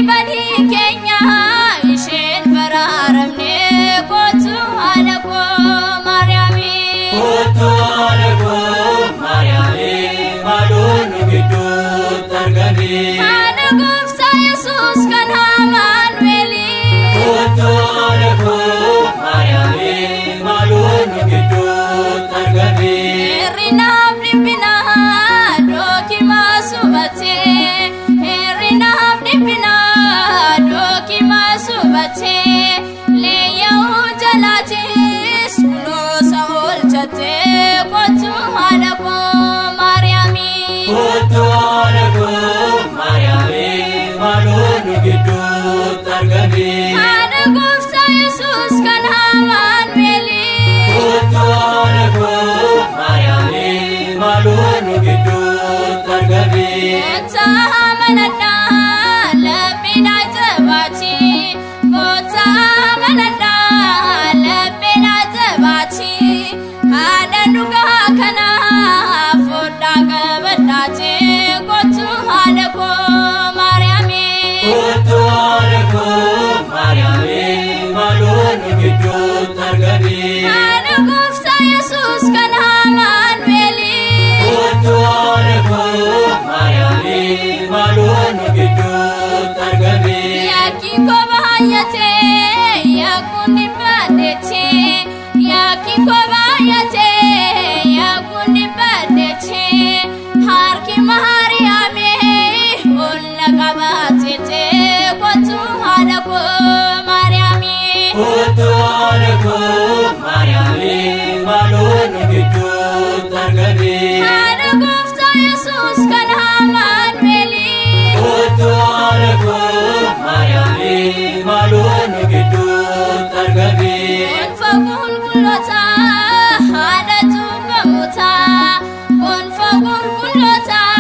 Badii keenya isheen baraaramne kootu haadha koo Maariyaamii. Kootu haadha koo Maariyaamii maaloo nu gidduutti argami. Haadha gooftaa Yesuus kan Amaanu'eelii. Kootu haadha koo Maariyaamii maaloo nu gidduutti argami. Hir'inaaf dhiphinaa dookimaa subatee. Hir'inaaf dhiphinaa dookimaa subatee. Leeyya'uu jalaatis kunuunsa oolchatee kootu haadha koo Maariyaamii. Kootu haadha koo Maariyaamii maaloo nu gidduutti argami. Haadha gooftaa Yesuus kan Amaanu'eelii. Kootu haadha koo Maariyaamii maaloo nu gidduutti argami. Kottaa amanadhaa lapheen jabaati. Kottaa amanadhaa lapheen jabaati. Haadha dhugaa kanaa foddaa qabadhaati. Kottu haadha koo Maariyaamii. Kootu haadha koo Maariyaamii maaloo nu gidduutti argami. Haadha gooftaa Yesuus kan Amaanu'eelii. Kootu haadha koo Maariyaamii maaloo nu gidduutti argami. Yakki koo baay'atee yakkuun dhibbadheetee. Yakki koo baay'atee yakkuun dhibbadheetee. Harki Maariyaamii ol na qabaateetee kottu haadha koo Maariyaamii. Kootu haadha koo Maariyaamii maaloo nu gidduutti argami. Haadha gooftaa Yesuus kan Amaanu'eelii. Kootu haadha koo Maariyaamii maaloo nu gidduutti argami. Gonfa qulqullootaa haadha cubbamootaa. Gonfa qulqullootaa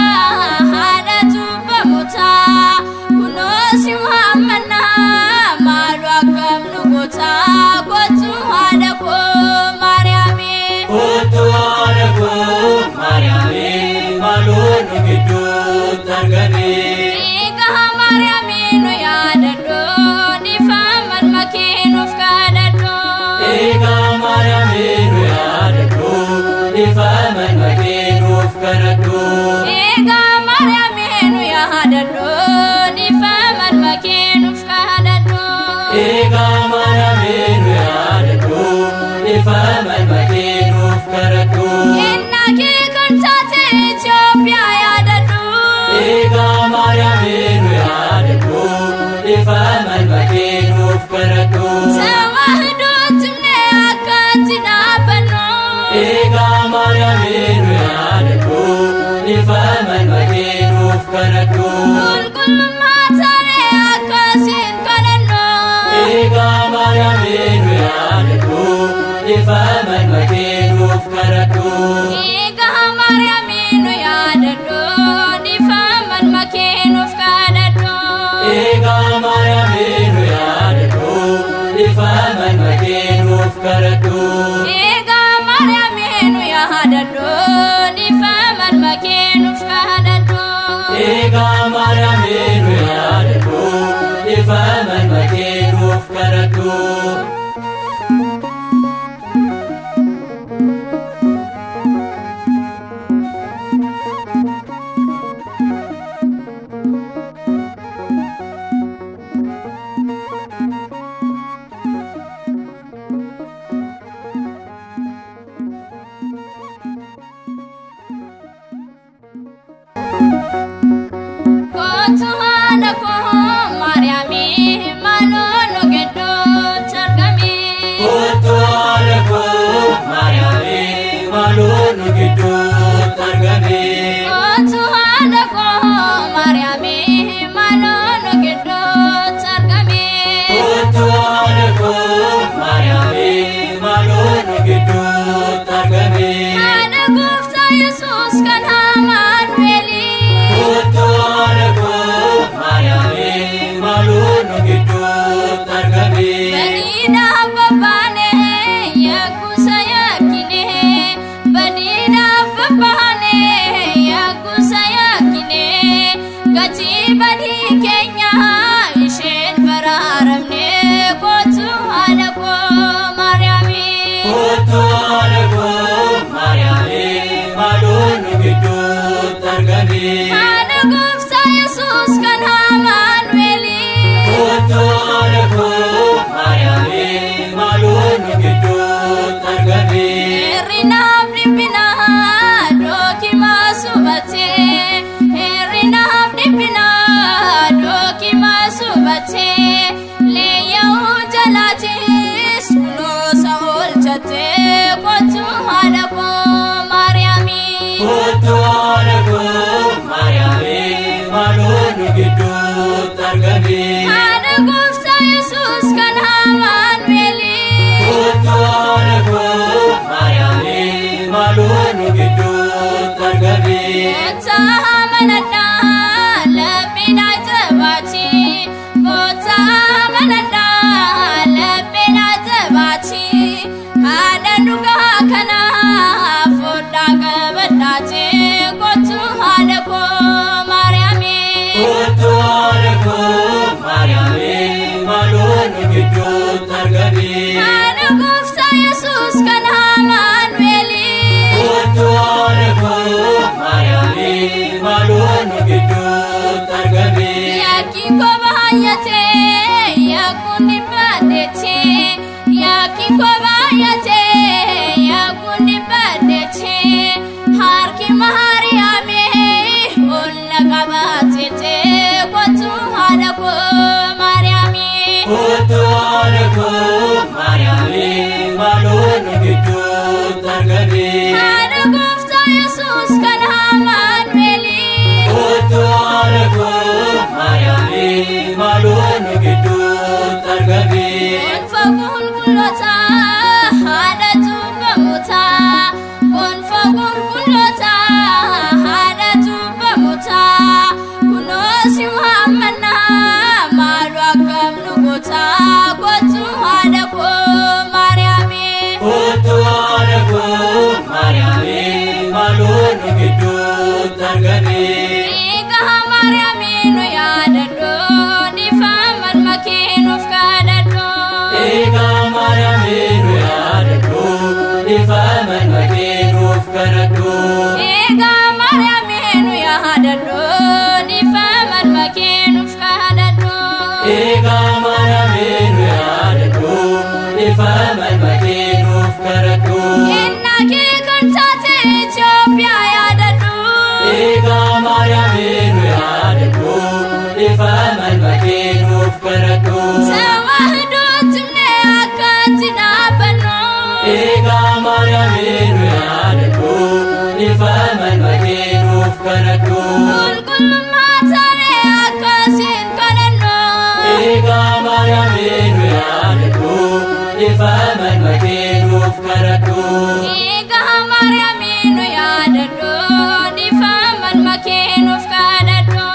haadha cubbamootaa. Kunoo si waammannaa maaloo akkam nu gootaa. Kottu haadha koo Maariyaamii. Kootu haadha koo Maariyaamii maaloo nu gidduutti argami. Egaa Maariyaamii nu yaadadhu dhiifama makee nuuf kadhadhu. Egaa Maariyaamii nu yaadadhu dhiifama makee nuuf kadhadhu. Egaa Maariyaamii nu yaadadhu dhiifama makee nuuf kadhadhu. Egaa Maariyaamii nu yaadadhu dhiifama makee nuuf kadhadhu. Kennaa kee kan taate Itoophiyaa yaadadhu. Egaa Maariyaamii nu yaadadhu dhiifama makee nuuf kadhadhu. Tawaahidootti mee akkatti dhaabbannu. Egaa Maariyaamii nu yaadadhu dhiifama makee nuuf kadhadhu. Qulqullummaa taanee akkasiin kadhannu. Egaa Maariyaamii nu yaadadhu dhiifama makee nuuf kadhadhu. Egaa Maariyaamii nu yaadadhu dhiifama makee nuuf kadhadhu. Egaa Maariyaamii nu yaadadhu dhiifama makee nuuf kadhadhu. Egaa Maariyaamii nu yaadadhu dhiifama makee nuuf kadhadhu. Egaa Maariyaamii nu yaadadhu dhiifama makee nuuf kadhadhu. Kottu haadha koo Maariyaamii maaloo nu gidduutti argami. Kootu haadha koo Maariyaamii maaloo nu gidduutti argami. Kottu haadha koo Maariyaamii maaloo nu gidduutti argami. Kootu haadha koo Maariyaamii maaloo nu gidduutti argami. Haadha gooftaa Yesuus kan Amaanu'eelii. Kootu haadha koo Maariyaamii maaloo nu gidduutti argami. Badiidhaaf babbaanee yakkusa yakkinee. Badiidhaaf babbaanee yakkusa yakkinee. Gatii badii keenya maaloo nu gidduutti argami. Haadha gooftaa Yesuus kan Amaanu'eeli. Kottu haadha koo Maariyaami maaloo nu gidduutti argami. Kottaa amanadhaa lapheen ajabaati. Kottaa amanadhaa lapheen ajabaati. Haadha dhugaa kanaa foddaa qabadhaati. Kottu haadha koo Maariyaami. Kottu haadha koo Maariyaami maaloo nu gidduutti argami. Haadha gooftaa Yesuus kan Amaanu'eeli. Kottu haadha koo Maariyaami maaloo nu gidduutti argami. Yakki koo baay'atee yakkuun dhibbadheetti. Yakki koo baay'atee yakkuun dhibbadheetti. Harki Maariyaamii ol na qabaateetti. Kottu haadha koo Maariyaamii. Kottu haadha koo Maariyaami maaloo nu gidduutti argami. Haadha gooftaa Yesuus kan Amaanu'eeli. Kottu haadha koo Maariyaami maaloo nu gidduutti argami. Gonfa qulqullootaa haadha cubbamootaa. Gonfa qulqullootaa haadha cubbamootaa. Kunoo si waammannaa maaloo akkam nu gootaa. Kottu haadha koo Maariyaami. Kottu haadha koo Maariyaami maaloo nu gidduutti argami. Egaa Maariyaami nu yaadadhu dhiifama makee nuuf kadhadhu. Egaa Maariyaami nu yaadadhu dhiifama makee nuuf kadhadhu. Egaa Maariyaami nu yaadadhu dhiifama makee nuuf kadhadhu. Egaa Maariyaami nu yaadadhu dhiifama makee nuuf kadhadhu. Kennaa kee kan taate Itoophiyaa yaadadhu. Egaa Maariyaami nu yaadadhu dhiifama makee nuuf kadhadhu. Tawaahidootti mee akkatti dhaabbannu. Egaa Maariyaami nu yaadadhu dhiifama makee nuuf kadhadhu. Qulqullummaa taanee akkasiin kadhannu. Egaa Maariyaami nu yaadadhu dhiifama makee nuuf kadhadhu. Egaa Maariyaami nu yaadadhu dhiifama makee nuuf kadhadhu.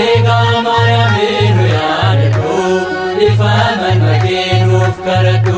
Egaa Maariyaami nu yaadadhu dhiifama makee nuuf kadhadhu.